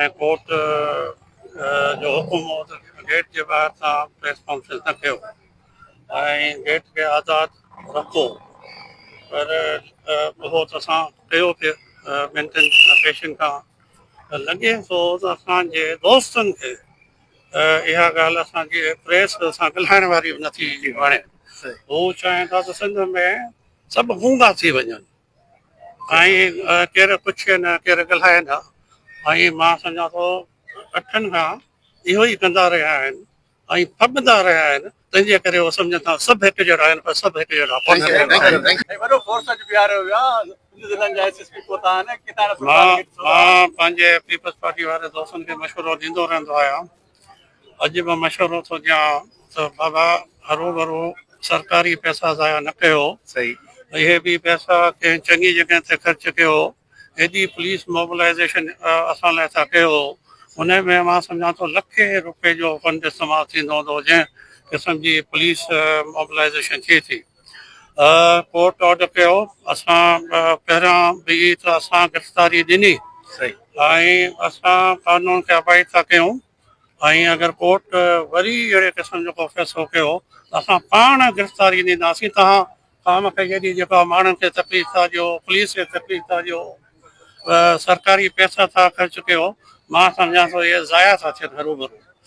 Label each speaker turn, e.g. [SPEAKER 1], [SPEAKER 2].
[SPEAKER 1] ۽ Court جو حڪم هو ته گيٽ جي ٻاهر تان پريس ڪانفرنس نه ڪيو ۽ گيٽ کي آزاد رکو پر اهو ته اسان ڪيو پي ٻن ٽن پيشن کان لڳي ٿو ته اسان جي دوستن کي اها ڳالهه اسان جي پريس سان ڳالهائڻ واري به نٿي وڻي. هو چاهين ٿا ته سنڌ ۾ سڀ گونگا ٿي وڃن. ۽ ڪير پڇي نه ڪير ڳالهائي نه ۽ مان سمجهان ٿو اٺن کان اهو ئي ڪندا رهيا آهن ۽ ڦٻندا رهيا آهن تنهن جي ڪري هو سمجهن ٿا سڀ هڪ جهڙا آهن پر سڀ هڪ جهڙا ڪونهن. مان مان پنهنجي پيپلز پارٽي واري دوستن کي مشورو ڏيندو رهندو آهيان اڄ به مشورو ٿو ڏيان ته بابا هروڀرو سرڪاري پئسا ضايع نه ڪيو. اهي به پئسا ڪنهن چڱي جڳهه تي خرچ ڪيو. ايڏي پوليس موبلائيزيشن اسان لاء ٿا ڪيو ان ۾ مان سمجهان ٿو لکين روپين جو فنڊ استعمال ٿيندو هوندو جنهن قسم جي پوليس موبلائيزيشن ٿئي ٿي. ڪورٽ آرڊر ڪيو اسان پهريان به ته اسان گرفتاري ڏني ۽ اسان قانون کي ابائيڊ ٿا ڪيون ۽ اگر ڪورٽ وري اهڙي قسم جو ڪو فيصلو ڪيو ته اسان پاڻ گرفتاري ڏينداسين توهان خام کي جيڏي جيڪا ماڻهن کي تڪليف ٿا ڏيو پوليس کي تڪليف ٿا ڏيو سرڪاري پئسا ٿا خرچ ڪيو مان سمجهان ٿو اهي ضايع ٿا ٿين هروڀرو.